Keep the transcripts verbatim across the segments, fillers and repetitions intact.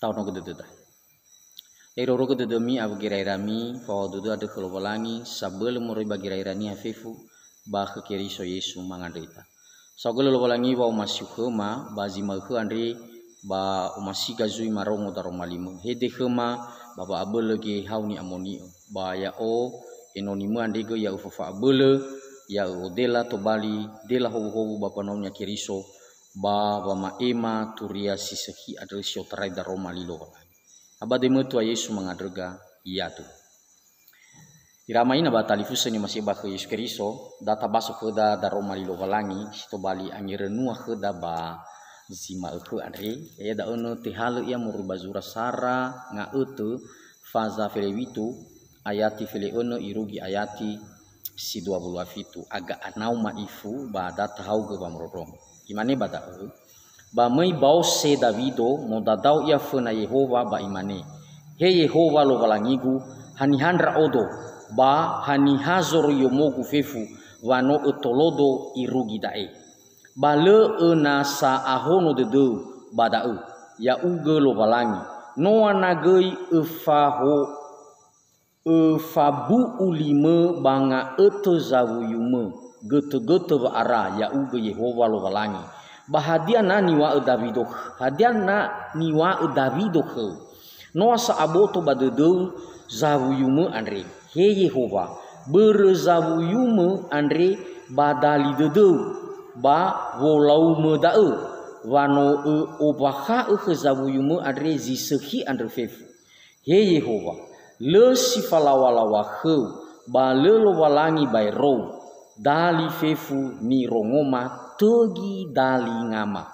Taonogö dödöda. Irorogö dödömi awö gera'erami, fao dödö andrö khö Lowalangi, sabölö moroi ba gera'era niha fefu, ba khö Keriso Yesu mangandrö ita. Saohagölö Lowalangi wa'omasiu khöma, ba zi ma'ökhö andre, ba omasiga zui marongo daroma limö. Hede khöma, ba wa'abölö ge hau ni'amoni'ö. Ba ya'o, enonimö andre göi ya'ö fafa'abölö, ya'ö odela tobali, dela howuhowu ba mbanua-Nia Keriso, ba wama'ema turia si sökhi andrö si otarai daroma li Lowalangi. Ba döimö tua Yesu mangandröga, yadu. Ira ama ina ba talifusö ni'omasi'ö ba khö Yesu Keriso, da tabaso khöda daroma li Lowalangi si tobali angerönua khöda ba zi ma'ökhö andre, ya'ia da'ö nö tehalö ia moroi ba zura sara nga'ötö faza felewitu, ayati fele'önö irugi ayati si dua wulu a fitu, aga anau ma'ifu ba da tahaogö wamondrondrongo. Imane ba da'ö, ba möi baose Dawido, modadao ia föna Yehowa ba imane, "He Yehowa Lowalangigu, haniha ndra'odo, ba haniha zoroi yomogu fefu, wa no ötolodo irugi da'e? Ba lö öna sa ahono dödöu ba da'ö, ya'ugö Lowalangi, noa na göi öfaho-, öfabu'u limö ba nga'ötö zawuyumö, götögötö wa'ara, ya'ugö Yehowa Lowalangi." Ba hadia na niŵa'ö Dawido, hadia na niŵa'ö Dawido khöu? Noa sa aboto ba dödöu zawuyumö andre, he Yehowa, börö zawuyumö andre ba dali dödöu, ba wolaumö da'ö, wa no ö'ombakha'ö khö zawuyumö andre zi sökhi andrö fefu. He Yehowa, lö si falaw̃a-law̃a khöu, ba lö Lowalangi baerou, dali fefu nirongoma tögi dalingama.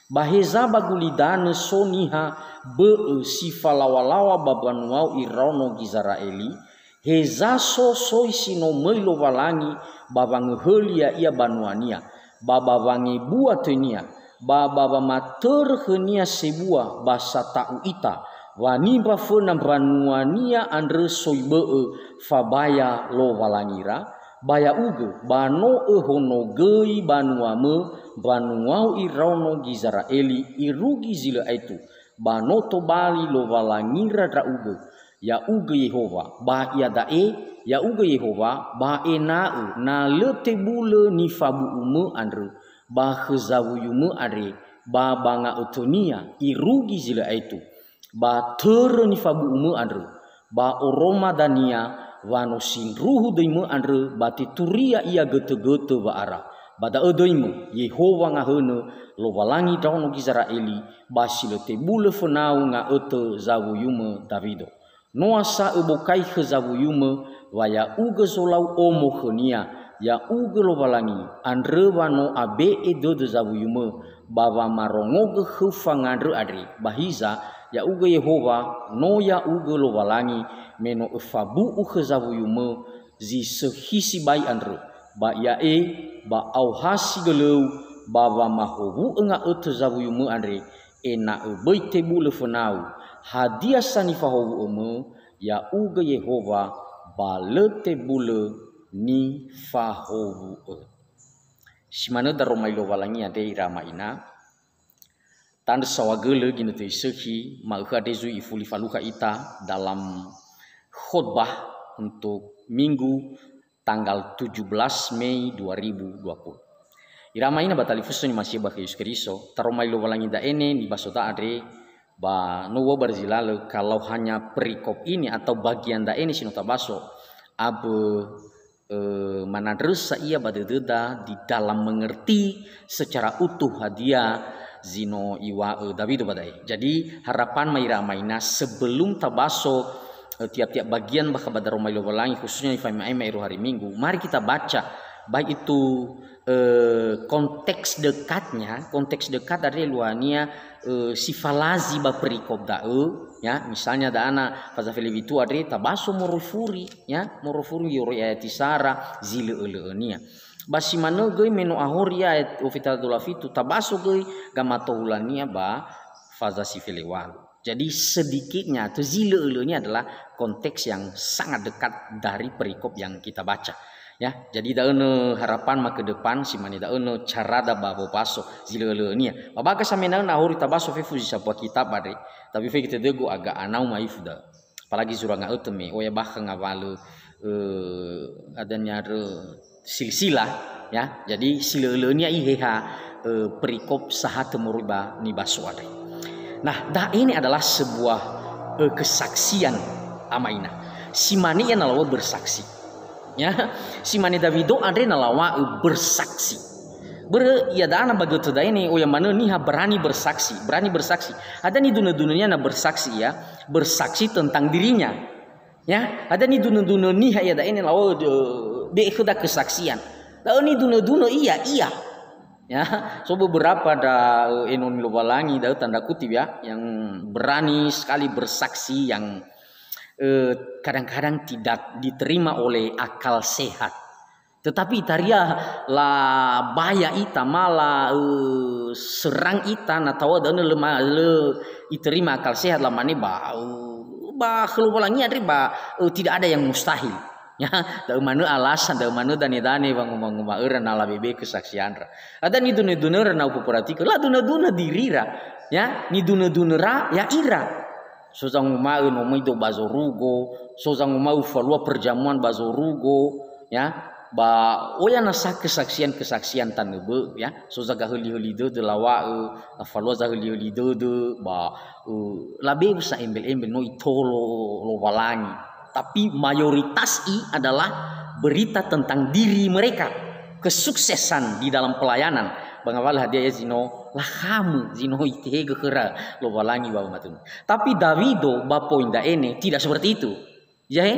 Ba heza ba gulidanö so niha bö'ö si falaw̃a-law̃a ba mbanuau iraono Gizera'eli? Heza so soi si no möi Lowalangi ba wangöhöli ya'ia banuania, ba ba wangebua töinia, ba ba wamatörö khönia sebua ba sata'u ita, wa nimbaföna mbanuania andrö soi bö'ö fabaya Lowalangira? Ba ya'ugö, ba no öhonogöi banuamö, mbanuau iraono Gizera'eli irugi zi lö aetu, ba no tobali Lowalangira ndra'ugö, ya'ugö Yehowa, ba iada'e, ya'ugö Yehowa, ba ena'ö na lö tebulö nifabu'umö andrö, ba khö zawuyumö andre, ba ba nga'ötönia irugi zi lö aetu, ba törö nifabu'umö andrö, ba oroma dania wa no sindruhu döimö andrö ba teturia ia götögötö wa'ara. Ba da'ö döimö, Yehowa ngahönö, Lowalangi ndraono Gizera'eli, ba si lö tebulö fönau nga'ötö zawuyumö Dawido. Noa sa öbokai khö zawuyumö, wa ya'ugö zolau omo khönia, ya'ugö Lowalangi, andrö wa no abe'e dödö zawuyumö, ba wamarongogö khöu fangandrö andre. Ba hiza, ya'ugö Yehowa, no ya'ugö Lowalangi, me no öfabu'u khö zawuyumö zi sökhi sibai andrö, ba ia'e, ba aohasi gölöu, ba wamahowu'ö nga'ötö zawuyumö andre, ena'ö böi tebulö fönau. Hadia sa nifahowu'ömö, ya'ugö Yehowa, ba lö tebulö nifahowu'ö. Si manö daroma li Lowalangi andre ira ama ina. Tandrö saohagölö ginötö isökhi, ma'ökhö andre zui ifuli falukha ita dalam khotbah untuk tanggal tujuh belas Mei dua ribu dua puluh. Ira ama ina ba talifusö ni'omasi'ö ba khö Yesu Keriso, taroma li Lowalangi da'e ne nibasoda andre, ba no ua ba zi lalö, kalau hanya perikop ini atau bagian da'e ne si no tabaso, abö, eh, manandrösa ia ba dödöda di dalam mengerti secara utuh hadia zi no iŵa'ö Dawido ba da'e. Jadi, harapan ma ira ama ina sebelum tabaso, eh, tiap-tiap bagian bakha ba daroma li Lowalangi, khususnya nifa'ema-ema ero hari Minggu, mari kita baca, baik itu, eh, konteks dekatnya, konteks dekat andre luahania, eh, si falazi ba perikop da'ö, ya, misalnya da'ana faza felewitu andre tabaso moroi furi, ya, moroi furi moroi ayati sara, zi lö'ö-lö'önia. Ba si manö göi me no ahori ia ayat ofita dua fitu, tabaso göi gamatohulania ba faza si felewalu. Jadi sedikitnya atau zi lö'ö-lö'önia adalah konteks yang sangat dekat dari perikop yang kita baca. Ya, jadi da'ö nö harapan ma ke depan, si mane da'ö nö carada ba wobaso zi lö'ö-lö'önia. Ba bakha samena na ahori tabaso fefu zi sambua kitab andre, tapi fe kita degu aga anau maifu da'ö. Apalagi zura nga'ötö me oya bakha ngawalö, eh, ada nyarö silsilah, ya. Jadi si lö'ö-lö'önia iheha, eh, perikop sahatö moroi ba nibaso andre. Nah, da'e ini adalah sebuah, eh, kesaksian ama ina. Si mane ia na laŵa'ö bersaksi. Ya, si mane Dawido andre na laŵa'ö bersaksi. Börö iada'a na ba götö da'e ne, oya manö niha berani bersaksi, berani bersaksi. Ada nidunö-dunönia na bersaksi ia, bersaksi tentang dirinya. Ya, ada nidunö-dunö niha iada'a ne laŵa'ö, eh, be'e khöda kesaksian. Da'ö nidunö-dunö ia, ia. Ya, so beberapa ada, eh, enoni Lowalangi, da'ö tanda kutip ya, yang berani sekali bersaksi, yang eh, kadang-kadang tidak diterima oleh akal sehat. Tetapi itaria labaya ita, ma la, eh, serang ita, na taŵa da'ö lö ma-, lö iterima akal sehat, lamane ba, eh, ba khö Lowalangi andre ba, eh, tidak ada yang mustahil. Ya, da'ö manö alasan, da'ö manö dane-dane wanguma-nguma'öra na labe'e kesaksianra. Ada nidunö-dunöra na upeperhatikö, ladunö-dunö dirira. Ya, nidunö-dunöra ya'ira. So zanguma'ö no möi dödö ba zorugo, so zanguma'ö falua perjamuan ba zorugo, ya, ba oya nasa kesaksian-kesaksian tanö bö'ö, ya, so zagahöli-höli dödö laŵa'ö, falua zahöli-höli dödö, ba, eh, labe'e sa embel-embel no itolo Lowalangi. Tapi mayoritas i adalah berita tentang diri mereka, kesuksesan di dalam pelayanan. Ba ngawalö hadia ia zi no lahamö, zi no itehegö khöra Lowalangi ba wamatunö. Tapi Dawido ba poin da'e ne tidak seperti itu. Ya, he?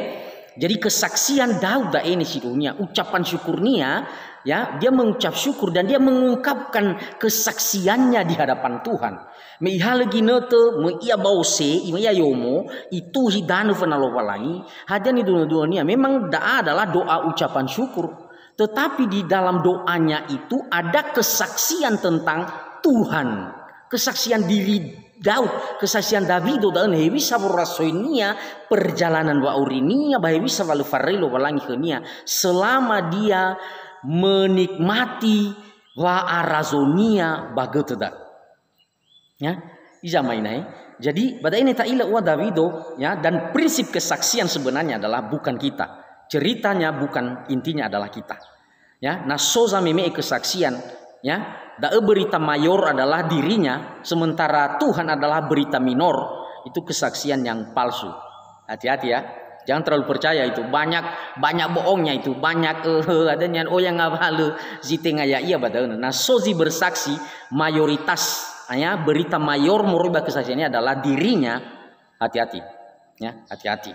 Jadi kesaksian Daud da'e ne sidohonia, ucapan syukurnia, ya, dia mengucap syukur dan dia mengungkapkan kesaksiannya di hadapan Tuhan. Me ihalö ginötö, me ia baose, me ia yomo, ituhi danö föna Lowalangi, hadia nidunö-dunönia. Memang da'a adalah doa ucapan syukur. Tetapi di dalam doanya itu ada kesaksian tentang Tuhan. Kesaksian diri Daud, kesaksian Dawido da'ö, hewisa worasoinia, perjalanan wa'aurinia, ba hewisa wa lö faröi Lowalangi khönia selama dia menikmati wa'arazonia ba götö da'ö. Ya, iza mai nae. Jadi, ba da'e ne ta'ila ua Dawido, ya, dan prinsip kesaksian sebenarnya adalah bukan kita. Ceritanya bukan, intinya adalah kita. Ya, na so zameme'e kesaksian, ya, da'ö berita mayor adalah dirinya, sementara Tuhan adalah berita minor, itu kesaksian yang palsu. Hati-hati ya. Jangan terlalu percaya itu. Banyak, banyak bohongnya itu. Banyak, eh, ada nian, oh, yang ngawalö zi tenga ya'ia ba da'ö. Na so zi bersaksi, mayoritas, ya, berita mayor moroi ba kesaksiannya adalah dirinya. Hati-hati. Ya, hati-hati.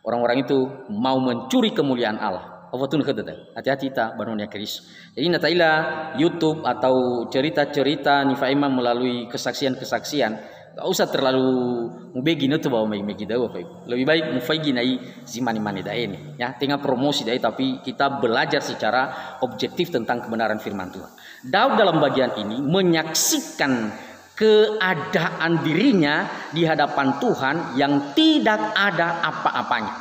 Orang-orang itu mau mencuri kemuliaan Allah. Awatunö khöda. Hati-hati ita ba nonia Keriso. Jadi, na ta'ila YouTube atau cerita-cerita nifa'ema melalui kesaksian-kesaksian, nggak usah terlalu mubegi nötö ba megi-megi da'ö, Bapak Ibu. Lebih baik mufaigi na'i zi mane-mane da'e ne, ya. Tenga promosi da'e, tapi kita belajar secara objektif tentang kebenaran firman Tuhan. Daud dalam bagian ini menyaksikan keadaan dirinya di hadapan Tuhan yang tidak ada apa-apanya.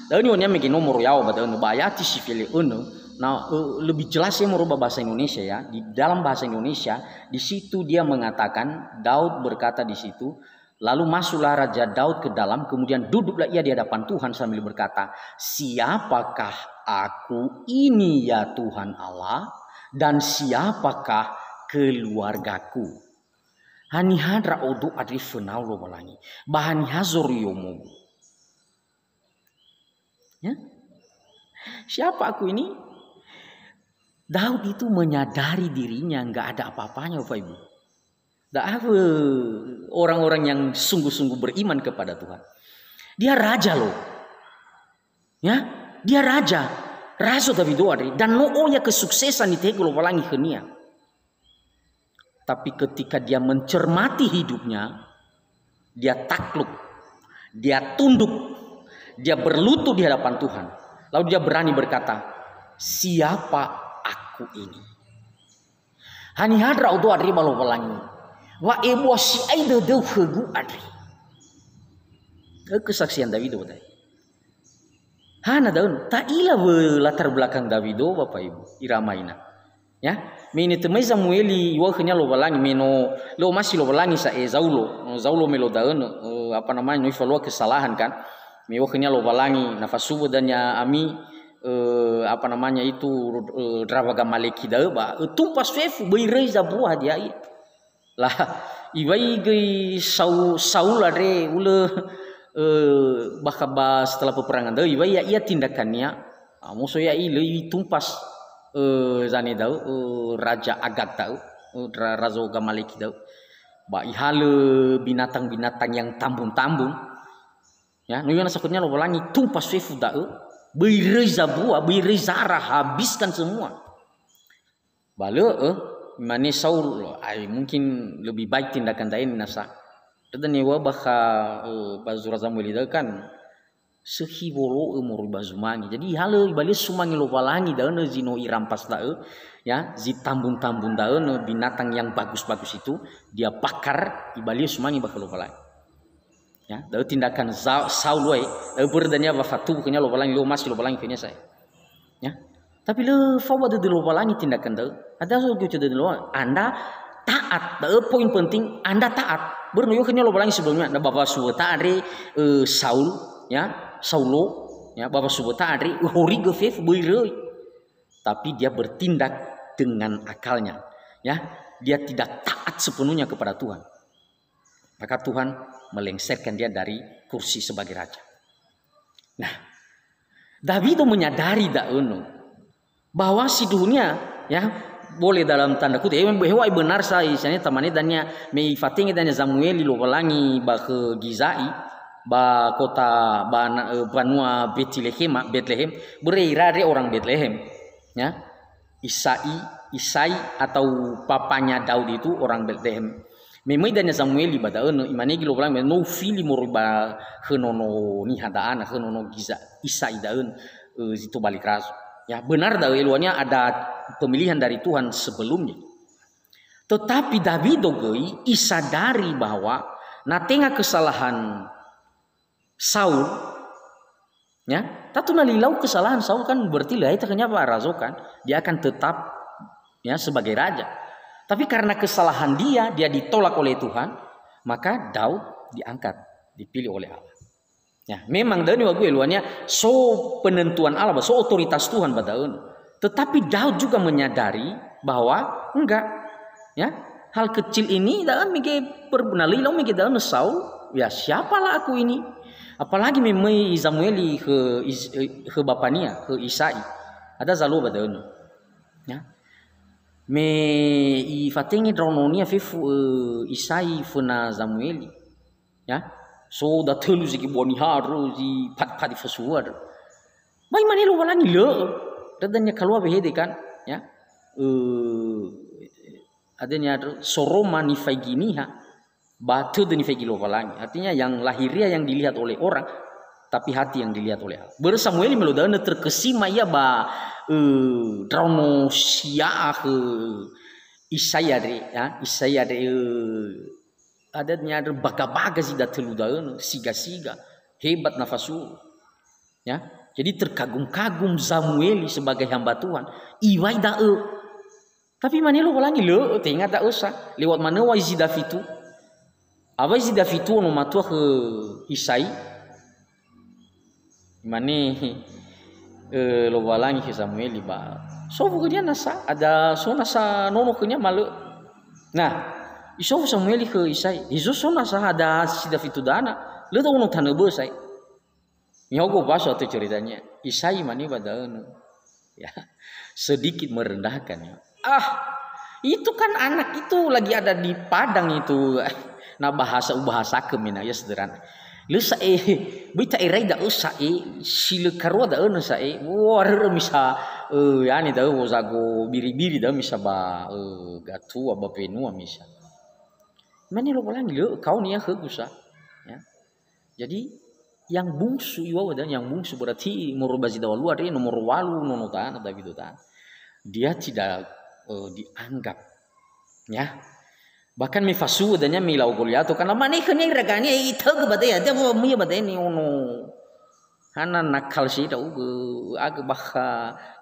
Da'ö niŵa'önia mege nomor yaŵa ba da'ö, ba ayati si fele önö, na, eh, lebih jelas ya moroi ba bahasa Indonesia ya. Di dalam bahasa Indonesia, di situ dia mengatakan, Daud berkata di situ, lalu masuklah Raja Daud ke dalam, kemudian duduklah ia di hadapan Tuhan sambil berkata, "Siapakah aku ini, ya Tuhan Allah, dan siapakah keluargaku?" Haniha ndra'odo andre fönau Lowalangi? Ba haniha zoriyomogu? Ya? Siapa aku ini? Daud itu menyadari dirinya nggak ada apa-apanya, Bapak Ibu. Da'a, eh, orang-orang yang sungguh-sungguh beriman kepada Tuhan. Dia raja loh. Ya, dia raja. Razo Dawido andre. Dan no oya kesuksesan nitehegö Lowalangi khönia. Tapi ketika dia mencermati hidupnya, dia takluk, dia tunduk, dia berlutut di hadapan Tuhan. Lalu dia berani berkata, "Siapa aku ini? Haniha ndra'odo andre ba Lowalangi, wa ebua si'ai dödöu khögu andre?" Kesaksian Dawido da'e. Hana da'ö, ta'ila wö latar belakang Dawido, Bapak Ibu, ira amaina. Ya, me inötö mai Zamueli iŵa'ö khönia Lowalangi, me no lö omasi Lowalangi sa'e Zaulo. Zaulo me lo da'ö, eh, apa namanya, no ifalua kesalahan kan. Me iŵa'ö khönia Lowalangi, na fasuwö dania ami, eh, apa namanya itu, eh, ndrawa Gamaleki da'ö ba, eh, tumpas fefu, böi röi zambua hadia ia. Lah, iŵa'ö göi Sau-, Saul andre ulö, eh, bakha ba setelah peperangan da'ö, iŵa'ö ya'ia tindakania. Ah, muso ya'i lö itumpas, eh, zane da'ö, eh, Raja Agag da'ö, eh, ra-, Razo Gamaleki da'ö. Ba ihalö binatang-binatang yang tambun-tambun. Ya, no iŵa'ö nasa khönia Lowalangi, tumpas fefu da'ö, böi röi zambua, böi röi zara, habiskan semua. Ba lö, eh, imane Saul, "Ai, mungkin lebih baik tindakan da'e nasa." Da'ö dania iŵa'ö bakha, eh, ba zura Zamueli da'ö kan, sökhi wolo'ö moroi ba zumangi. Jadi ihalö, ibali'ö sumangi Lowalangi da'ö nö zi no irampas da'ö, ya, zi tambun-tambun da'ö nö binatang yang bagus-bagus itu, dia bakar, ibali'ö sumangi ba khö Lowalangi. Ya, da'ö tindakan Za-, Saul wa'e, da'ö börö dania wa fatuwu khönia Lowalangi, lö omasi Lowalangi khönia sa'e. Ya. Tapi lö fao ba dödö Lowalangi tindakan da'ö. Ada so göi dödö Lowalangi, anda taat. Da'ö poin penting, anda taat. Börö no iŵa'ö khönia Lowalangi sebelumnya, na ba wasuwöta andre, eh, Saul, ya, Saulo, ya, ba wasuwöta andre, eh, horigö fefu, böi röi. Tapi dia bertindak dengan akalnya. Ya, dia tidak taat sepenuhnya kepada Tuhan. Maka Tuhan melengsarkan dia dari kursi sebagai raja. Nah, Dawido menyadari da'ö nö, bahwa sindruhunia, ya, boleh dalam tanda kutip, eh, heŵa'ae benar sa, misalnya tamane dania, me ifatenge dania Zamueli Lowalangi ba khö Gizai, ba kota, ba na-, eh, banua Betlehem, Betlehem, börö ira andre orang Betlehem, ya. Isai, Isai atau papanya Daud itu orang Betlehem. Me möi dania Zamueli ba da'ö nö, imane göi Lowalangi, "No ufili moroi ba khö nono niha da'a na, khö nono Giza-, Isai da'ö, eh, zi tobali razo." Ya, benar da'ö, eluahnya ada pemilihan dari Tuhan sebelumnya. Tetapi Dawido göi isadari bahwa na tenga kesalahan Saul, ya, tentu na lö ilau kesalahan Saul kan berarti lö aetu khönia wa'arazo kan, dia akan tetap, ya, sebagai raja. Tapi karena kesalahan dia, dia ditolak oleh Tuhan, maka Daud diangkat, dipilih oleh Allah. Ya, memang da'ö niŵa'ögu eluahnya so penentuan Allah, so otoritas Tuhan ba da'ö. Tetapi Daud juga menyadari bahwa enggak, ya, hal kecil ini da'ö mege per-, na lö ilau mege da'ö nö Saul, ya siapalah aku ini? Apalagi me möi Zamueli khö Is-, eh, khö bapania, khö Isai. Ada zalua ba da'ö nö. Ya. Me ifatenge ndraononia fefu, eh, Isai föna Zamueli. Ya. So datölu zi göi bua niha andrö, zi padi-padi fasuwö andrö. Ba imane Lowalangi, "Lö'ö." Da'ö dania kalua wehede kan, ya. Eh, adanya soroma nifaigi niha, ba tödö nifaigi Lowalangi. Artinya yang lahiriah yang dilihat oleh orang, tapi hati yang dilihat oleh Allah. Börö Samueli me lo da'ö nö terkesima ia ba, eh, ndraono sia'a khö Isai andre, ya, Isai andre, eh, adanya andrö baga-baga zi datölu da'ö nö, siga-siga, hebat nafasuhu. Ya, jadi terkagum-kagum Samueli sebagai hamba Tuhan. Iŵa'ö da'ö. Tapi imane Lowalangi, "Lö'ö, tenga da'ö sa." Lewat manö wai zi dafitu. Awai zi dafitu ono matua khö Isai. Imane, eh, Lowalangi khö Samueli ba, "Sofu khönia nasa, ada so nasa nono khönia ma lö." Nah, isofu Samueli khö Isai, "Hezo so nasa ada si dafitu dana, lö da ono tanö bösa." Mihogo baso atau ceritanya. Isai mane ba da'ö nö. Ya, sedikit merendahkan ya. Ah, itu kan anak itu lagi ada di padang itu. Na bahasa ubahasakö mena ya sederhana. Lö sa'e, böi ta'erai da'ö sa'e, si lö karua da'ö nö sa'e. Wah, rörö misa, eh, yani da'ö wozago biri-biri da'ö misa ba, eh, gatua ba wenua misa. Mane Lowalangi, "Lö'ö, kaoni ya khögu sa." Ya. Jadi, yang bungsu iŵa'ö da'ö, yang bungsu berarti moroi ba zi dua lua andre, nomor walu nono tana, Dawido tana. Dia tidak, eh, dianggap. Ya. Bahkan me fasuwö dania me ilau Goliato, karena mane khönia iragania, "Itögö ba da'e, ada wa muya ba da'e ni ono." Hana nakal si ndra'ugö, aga bakha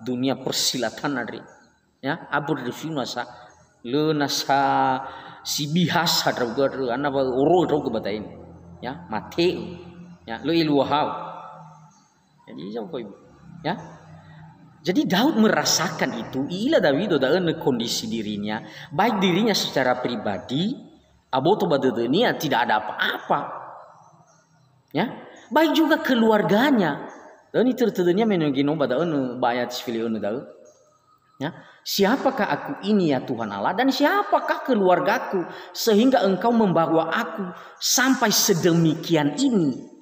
dunia persilatan andre. Ya, abur de fiu nasa, lö nasa si bihasa ndra'ugö, ana wa oro ndra'ugö ba da'e. Ya, mate'ö. Ya, lö eluahau. Jadi, ya, Bapak Ibu. Ya. Jadi Daud merasakan itu, iila Dawido da'ö ne kondisi dirinya, baik dirinya secara pribadi, aboto ba dödönia tidak ada apa-apa. Ya, baik juga keluarganya. Da'ö nitörö tödönia me no gino ba da'ö ne ba ayat si fili önö da'ö. Ya, siapakah aku ini ya Tuhan Allah dan siapakah keluargaku sehingga Engkau membawa aku sampai sedemikian ini?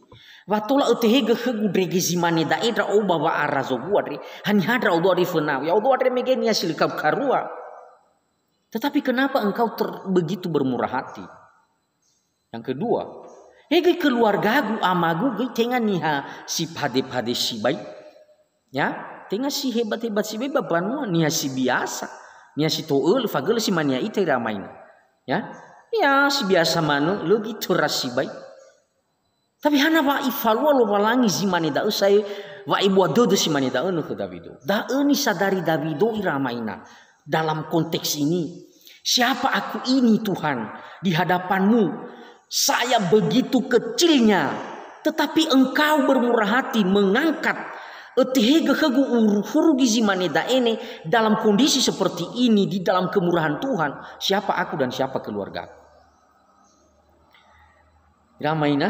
Wa tola ötehegö khögu ndrege zi mane da'e ndra'o ba wa'ara zowua andre. Haniha ndra'odo andre fönau? Ya'odo andre mege niha si lö karu-karua. Tetapi kenapa engkau ter-, begitu bermurah hati? Yang kedua, he göi keluargagu, amagu göi tenga niha si pade-pade sibai. Ya, tenga si hebat-hebat sibai ba banua, niha si biasa, niha si to'ölö, fagölö si mane ya'ita ira amaina. Ya, ya si biasa manö, lö göi töra sibai. Tapi hana wa ifalua Lowalangi zi mane da'ö sa'ae wa ebua dödö si mane da'ö nö khö Dawido. Da'ö nisadari Dawido ira amaina dalam konteks ini. Siapa aku ini Tuhan di hadapan-Mu? Saya begitu kecilnya, tetapi Engkau bermurah hati mengangkat, ötehegö khögu uruhurugi zi mane da'e ne dalam kondisi seperti ini di dalam kemurahan Tuhan. Siapa aku dan siapa keluargaku? Ira amaina,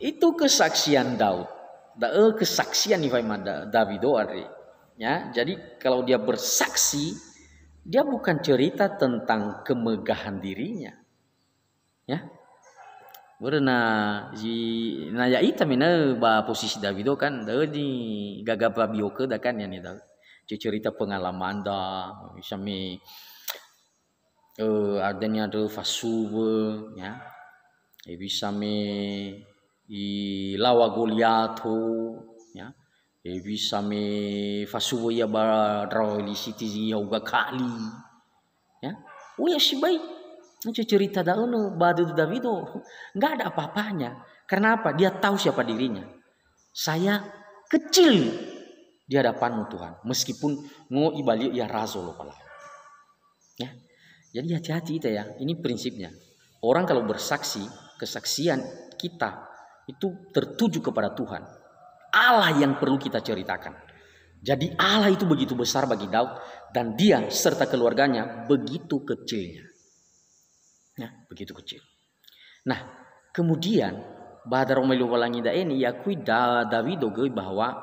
itu kesaksian Daud. Da'ö kesaksian nifaema Da-, Dawido andre. Ya, jadi kalau dia bersaksi, dia bukan cerita tentang kemegahan dirinya. Ya. Börö na zi-, na ya'ita mena'ö ba posisi Dawido kan, da'ö ni gaga fabioköda kan ya ne da'ö. Cerita pengalamanda, bisa me eh, ada niha andrö fasuwö, ya. Hewisa me ilaŵa Goliato, ya. Hewisa me fasuwö ia ba ndraono Filisiti zi ya'uga kali. Ya. Oh ya, sibai. Cerita da'ö nö ba dödö Dawido, nggak ada apa-apanya. Karena apa? Dia tahu siapa dirinya. Saya kecil di hadapan-Mu, Tuhan, meskipun no ibali'ö ia razo Lowalangi. Ya. Jadi hati-hati kita ya, ini prinsipnya. Orang kalau bersaksi, kesaksian kita itu tertuju kepada Tuhan. Allah yang perlu kita ceritakan. Jadi Allah itu begitu besar bagi Daud dan dia serta keluarganya begitu kecilnya. Ya, begitu kecil. Nah, kemudian ba daroma Lowalangi da'e ni'akui Da-, Dawido göi bahwa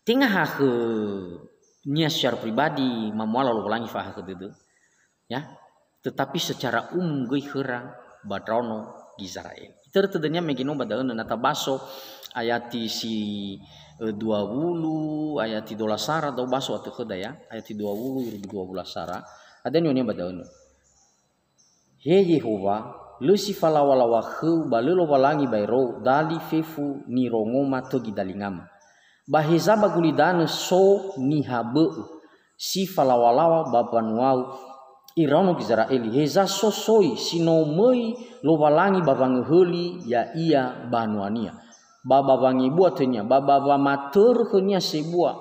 tenga hakhönia secara pribadi mamuala Lowalangi fa'ahakhö dödö, ya, tetapi secara umum göi khöra ba ndraono Gizera'eli. Itörö tödönia mege no ba da'ö nö na tabaso ayati si, eh, dua wulu, ayati dua wulu a sara, da'ö baso atö khöda ya, ayati dua wulu ira dua wulu a sara, ada niŵa'önia ba da'ö nö. He Yehowa, lö si falaŵa-laŵa khöu ba lö Lowalangi baero dali fefu nirongoma tögi dalingama. Ba heza ba gulidanö so niha bö'ö si falaŵa-laŵa ba mbanuau iraono Gizera'eli, heza so soi si no möi Lowalangi ba wangöhöli ya'ia banuania, ba ba wangebua tönia, ba ba wamatörö khönia sebua,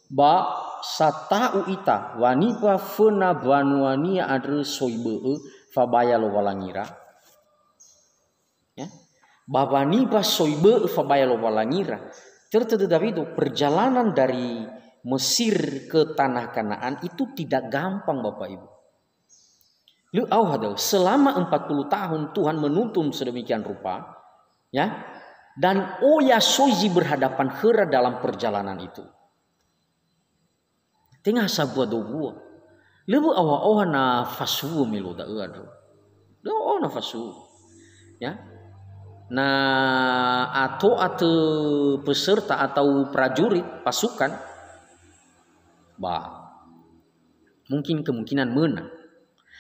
ba sata'u ita wa niŵa föna mbanuania andrö soi bö'ö fabaya Lowalangira? Ya. Ba wa niŵa soi bö'ö fabaya Lowalangira. Törö tödö Dawido, perjalanan dari Mesir ke tanah Kanaan itu tidak gampang, Bapak Ibu. Lö aoha da'ö, selama empat puluh tahun Tuhan menuntun sedemikian rupa, ya, dan oya soi zi berhadapan khöra dalam perjalanan itu. Tenga ha sambua dowua. Lö wö'aoha-oha na fasuwö melo da'ö andrö. Lö wö'aoha na fasuwö. Ya. Na ato atö peserta atau prajurit pasukan, ba, mungkin kemungkinan möna.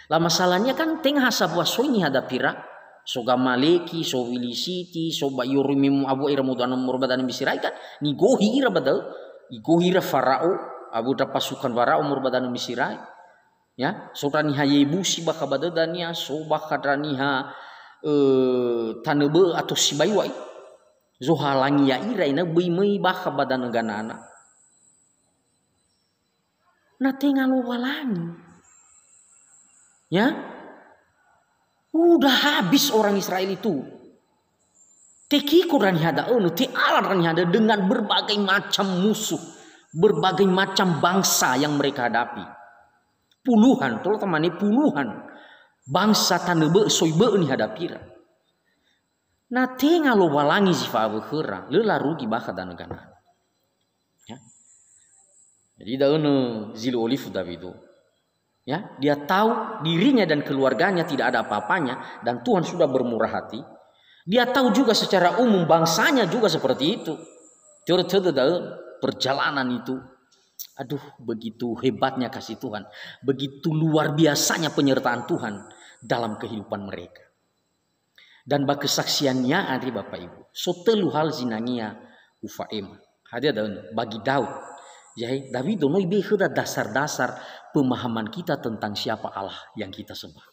La masalahnia kan tenga ha sambua soi niha dapira, so Gamaleki, so Filisiti, so ba ioroi me mu'awu'a ira modanö moroi ba danö Misira'i kan, nigohi ira ba da'ö, igohi ira Farao, awö ndra pasukan Farao moroi ba danö Misira'i. Ya, so ndra niha Yebusi bakha ba dödönia, so bakha ndra niha, eh, tanö bö'ö ato sibai wa'i. Zohalangi ya'ira ena'ö böi möi bakha ba danö Ganana. Na tenga Lowalangi. Ya? Udah habis orang Israel itu. Tekiko ndra niha da'ö, te'ala ndra niha da'ö dengan berbagai macam musuh, berbagai macam bangsa yang mereka hadapi. Puluhan, tola tamane puluhan bangsa tanö bö'ö, soi bö'ö nihadapira. Na tenga Lowalangi zi fa'awö khöra, lö larugi bakha danö Ganana. Ya. Jadi da'ö nö zi lö olifu Dawido. Ya, dia tahu dirinya dan keluarganya tidak ada apa-apanya dan Tuhan sudah bermurah hati. Dia tahu juga secara umum bangsanya juga seperti itu. Tödö-tödö da'ö perjalanan itu. Aduh, begitu hebatnya kasih Tuhan, begitu luar biasanya penyertaan Tuhan dalam kehidupan mereka. Dan ba kesaksiannia andre, Bapak Ibu, so tölu hal zinangea ufa'ema. Hadia da'ö? Bagi Daud. Jadi, Dawido no ibe'e khöda dasar-dasar pemahaman kita tentang siapa Allah yang kita sembah.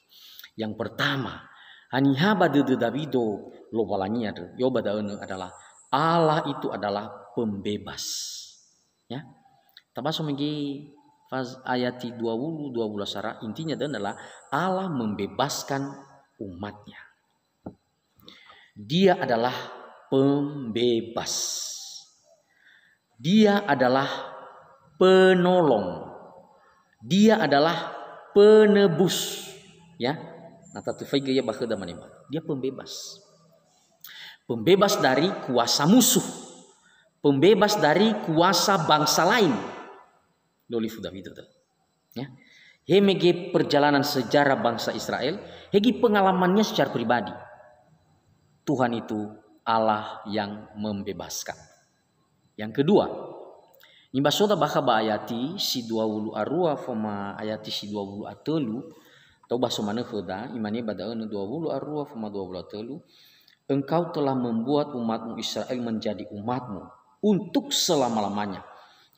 Yang pertama, haniha ba dödö Dawido Lowalangi andrö, yo ba da'ö nö adalah Allah itu adalah pembebas. Ya. Tabaso mege faz-, ayati dua puluh, dua puluh sara, intinya da'ö adalah Allah membebaskan umatnya. Dia adalah pembebas. Dia adalah penolong. Dia adalah penebus. Ya. Na tatufaigö ia ba khöda manema. Dia pembebas. Pembebas dari kuasa musuh. Pembebas dari kuasa bangsa lain. Lö olifu Dawido. Ya. He mege perjalanan sejarah bangsa Israel, he göi pengalamannya secara pribadi. Tuhan itu Allah yang membebaskan. Yang kedua, nibasoda bakha ba ayati si dua puluh arua foma ayati si dua puluh atölu, atau baso manö khöda, imane ba da'ö nö dua puluh arua foma dua puluh atölu, "Engkau telah membuat umatmu Israel menjadi umatmu untuk selama-lamanya.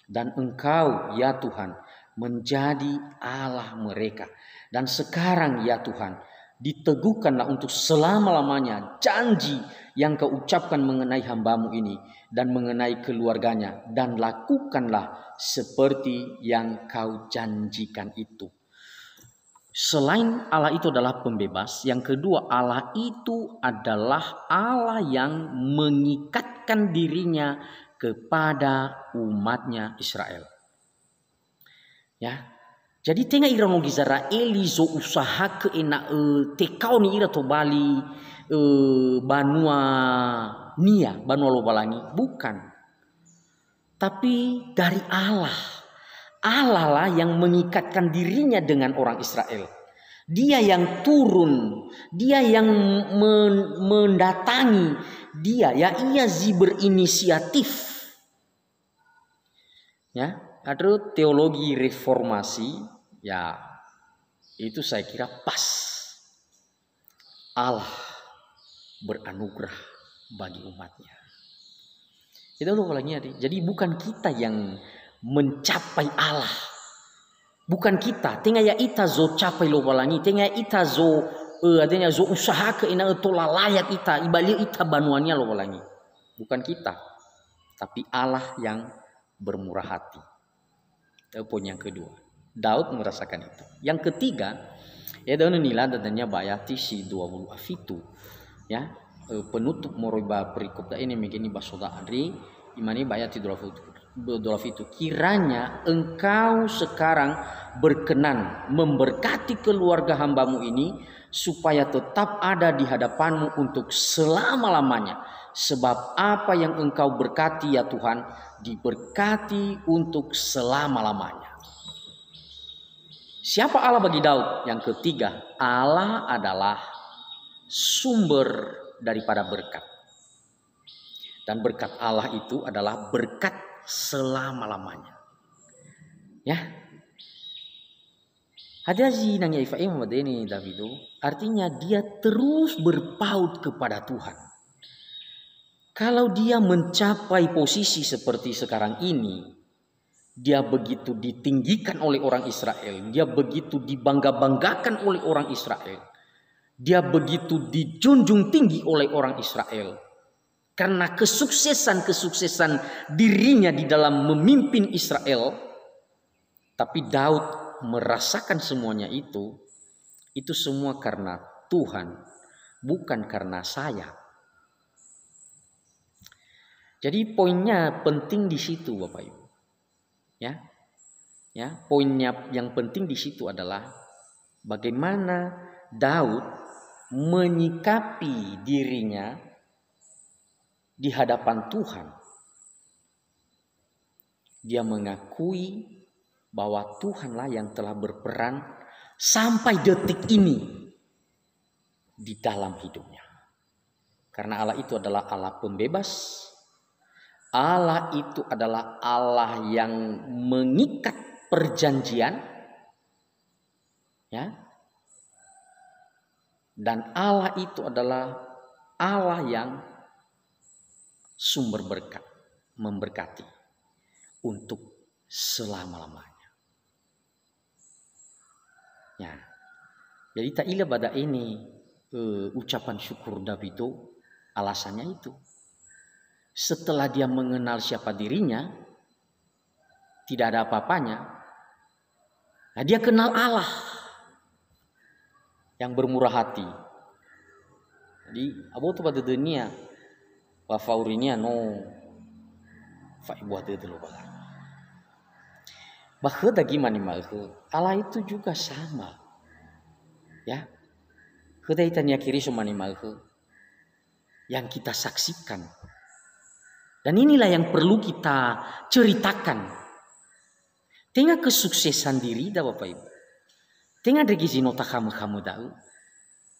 Dan Engkau, ya Tuhan, menjadi Allah mereka. Dan sekarang, ya Tuhan, diteguhkanlah untuk selama-lamanya janji yang Kau ucapkan mengenai hamba-Mu ini dan mengenai keluarganya, dan lakukanlah seperti yang Kau janjikan itu." Selain Allah itu adalah pembebas, yang kedua, Allah itu adalah Allah yang mengikatkan dirinya kepada umatnya Israel. Ya. Jadi tenga ira no Gizera'eli zo'usahakö ena'ö tekaoni ira tobali, eh, banua-Nia, banua Lowalangi. Bukan. Tapi dari Allah. Allah lah yang mengikatkan dirinya dengan orang Israel. Dia yang turun, dia yang men-, mendatangi, dia, ya, ia zi berinisiatif. Ya, ada teologi reformasi, ya, itu saya kira pas. Allah beranugerah bagi umatnya. Itu Lowalangi, adik. Jadi bukan kita yang mencapai Allah. Bukan kita, tenga ya'ita zocapai Lowalangi, tenga ya'ita zo, eh, adanya zo'usahakö ena'ö tola layak ita, ibali'ö ita banua-Nia Lowalangi. Bukan kita, tapi Allah yang bermurah hati. Itu poin yang kedua. Daud merasakan itu. Yang ketiga, ya, da'ö nilada dania ba ayati si dua puluh afitu. Ya, eh, penutup moroi ba perikop da'e, mege nibasoda andre, imane ba ayati dua puluh afitu, dua puluh afitu, "Kiranya Engkau sekarang berkenan memberkati keluarga hamba-Mu ini, supaya tetap ada di hadapan-Mu untuk selama-lamanya. Sebab apa yang Engkau berkati, ya Tuhan, diberkati untuk selama-lamanya." Siapa Allah bagi Daud? Yang ketiga, Allah adalah sumber daripada berkat. Dan berkat Allah itu adalah berkat selama-lamanya. Ya. Hadia zinangea ifa'ema ba da'e nö Dawido? Artinya dia terus berpaut kepada Tuhan. Kalau dia mencapai posisi seperti sekarang ini, dia begitu ditinggikan oleh orang Israel, dia begitu dibangga-banggakan oleh orang Israel, dia begitu dijunjung tinggi oleh orang Israel. Karena kesuksesan-kesuksesan dirinya di dalam memimpin Israel, tapi Daud merasakan semuanya itu, itu semua karena Tuhan, bukan karena saya. Jadi poinnya penting di situ, Bapak Ibu. Ya. Ya, poinnya yang penting di situ adalah bagaimana Daud menyikapi dirinya di hadapan Tuhan. Dia mengakui bahwa Tuhanlah yang telah berperan sampai detik ini di dalam hidupnya. Karena Allah itu adalah Allah pembebas. Allah itu adalah Allah yang mengikat perjanjian, ya. Dan Allah itu adalah Allah yang sumber berkat, memberkati untuk selama-lamanya. Ya. Jadi ta'ila ba da'e ni, eh, ucapan syukur Dawido, alasannya itu. Setelah dia mengenal siapa dirinya, tidak ada apa-apanya, nah, dia kenal Allah yang bermurah hati. Jadi, aboto ba dödönia, ba fa'aurinia no fa'ebua dödö Lowalangi. Ba khöda gi manima'ökhö, Allah itu juga sama. Ya. Khöda ita niha Keriso manima'ökhö yang kita saksikan. Dan inilah yang perlu kita ceritakan. Tenga kesuksesan dirida, Bapak Ibu. Tenga ndrege zi no takhamö-khamö da'ö.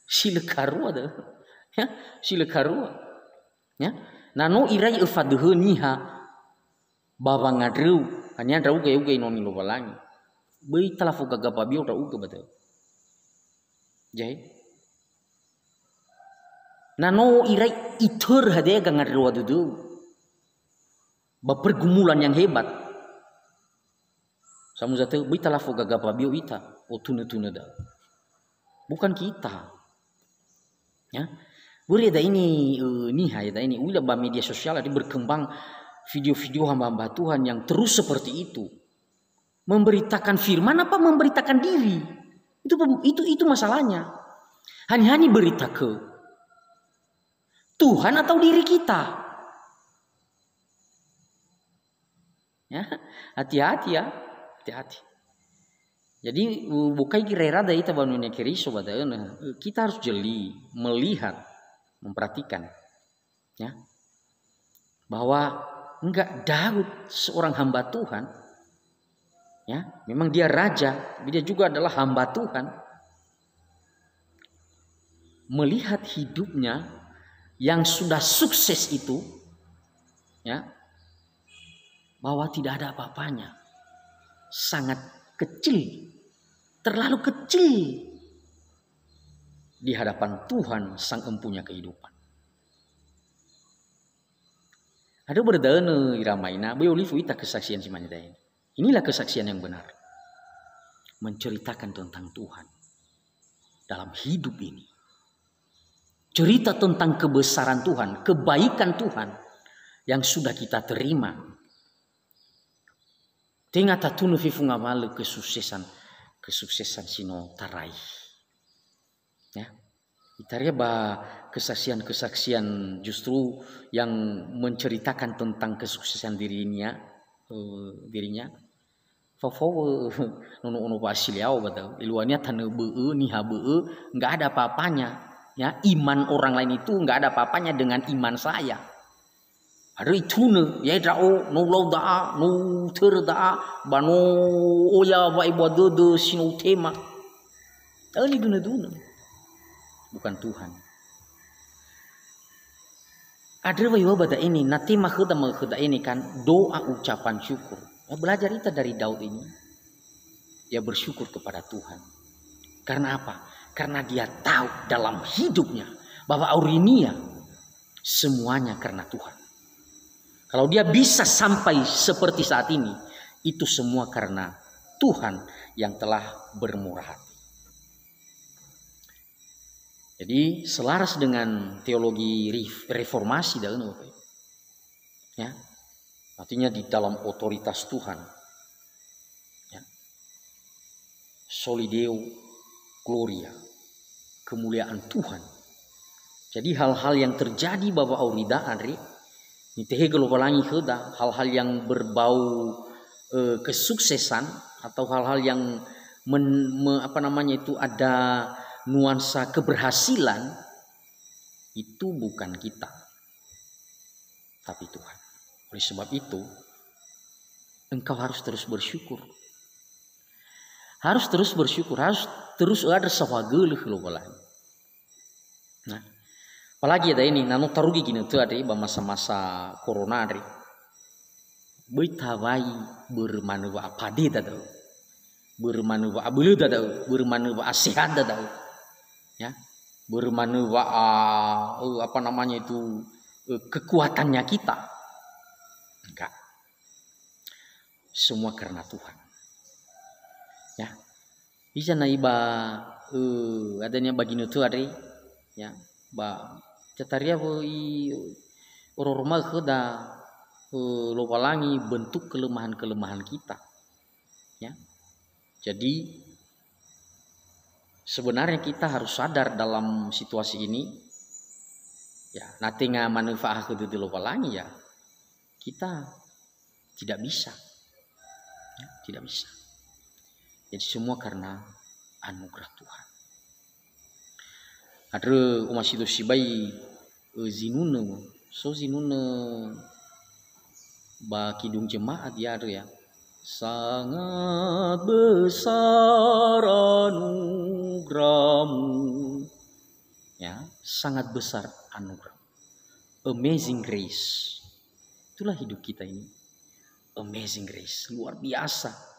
Si lö karua da'ö. Ya, si lö karua. Ya. Na no irai öfadöhö niha ba wangandröu, haniha ndra'ugö ya'ugö enoni Lowalangi. Böi talafo gaga fabio ndra'ugö ba da'ö. Jadi, na no irai itörö hadia gangandröua dödöu ba pergumulan yang hebat. Samuza tö, böi talafo gaga fabio ita, o tunö-tunö da'ö. Bukan kita. Ya. Börö ya da'e ni, eh, niha ya da'e ni, u'ila ba media sosial ada berkembang video-video hamba-hamba Tuhan yang terus seperti itu. Memberitakan firman apa memberitakan diri? Itu pem-, itu itu masalahnya. Hani-hani berita ke Tuhan atau diri kita? Ya, hati-hati ya. Hati-hati. Jadi, u-, bukai gira-gira da'e ita ba niha Keriso ba da'ö, nah, kita harus jeli, melihat, memperhatikan. Ya. Bahwa enggak Daud seorang hamba Tuhan, ya, memang dia raja, tapi dia juga adalah hamba Tuhan. Melihat hidupnya yang sudah sukses itu, ya, bahwa tidak ada apa-apanya, sangat kecil, terlalu kecil di hadapan Tuhan Sang Empunya kehidupan. Ada berdana ira maina, böi olifu ita kesaksian si mane da'e. Inilah kesaksian yang benar. Menceritakan tentang Tuhan dalam hidup ini. Cerita tentang kebesaran Tuhan, kebaikan Tuhan yang sudah kita terima. Tenga tatunö fefu ngawalö kesuksesan, kesuksesan si no tarai. Ya. Itaria ba kesaksian-kesaksian justru yang menceritakan tentang kesuksesan dirinya, eh, dirinya. Fao-fao, eh, nono-ono fa'asiliao ba da'ö. Eluahania tanö bö'ö, niha bö'ö, nggak ada apa-apanya. Ya, iman orang lain itu nggak ada apa-apanya dengan iman saya. Andrö itunö, ya'e ndra'o, no ulau da'a, no utörö da'a, ba no oya wa'ebua dödö si no utema. Ta'öli dunö-dunö. Bukan Tuhan. Andrö wa iŵa'ö ba da'e ni, na tema khöda ma'ökhö da'e ni kan, doa ucapan syukur. Ya, belajar ita dari Daud ini. Dia bersyukur kepada Tuhan. Karena apa? Karena dia tahu dalam hidupnya bahwa aurinia semuanya karena Tuhan. Kalau dia bisa sampai seperti saat ini, itu semua karena Tuhan yang telah bermurah hati. Jadi selaras dengan teologi ref-, reformasi daun, Bapak Ibu. Ya. Artinya di dalam otoritas Tuhan. Ya. Soli Deo Gloria, kemuliaan Tuhan. Jadi hal-hal yang terjadi ba wa'aurida andre, nitehegö Lowalangi khöda, hal-hal yang berbau, eh, kesuksesan atau hal-hal yang men-, me-, apa namanya itu, ada nuansa keberhasilan, itu bukan kita, tapi Tuhan. Oleh sebab itu, engkau harus terus bersyukur. Harus terus bersyukur, harus terus ada sahaga Lowalangi. Nah, apalagi ada ini, na no tarugi ginötö ada ba masa-masa corona andre. Böi tawai börö manö wa'apade da'ö. Börö manö wa'abölö da'ö, börö manö wa'asehat da'ö. Ya. Börö manö wa'a, eh, apa namanya itu, eh, kekuatannya kita. Enggak. Semua karena Tuhan. Ya. Bisa na iba, eh, adanya ba ginötö andre, ya, ba tataria wöi ororoma'ö khöda, eh, Lowalangi bentuk kelemahan-kelemahan kita. Ya. Jadi, sebenarnya kita harus sadar dalam situasi ini, ya, na tenga manö fa'ahakhö dödö Lowalangi, ya, kita tidak bisa. Ya, tidak bisa. Jadi semua karena anugerah Tuhan. Andrö omasi do sibai, eh, zinunö, so zinunö ba kidung jemaat ya, andrö ya. Sangat besar anugerahmu. Ya, sangat besar anugerah. Amazing grace. Itulah hidup kita ini. Amazing grace. Luar biasa.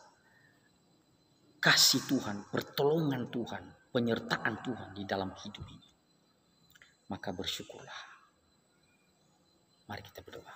Kasih Tuhan, pertolongan Tuhan, penyertaan Tuhan di dalam hidup ini. Maka bersyukurlah. Mari kita berdoa.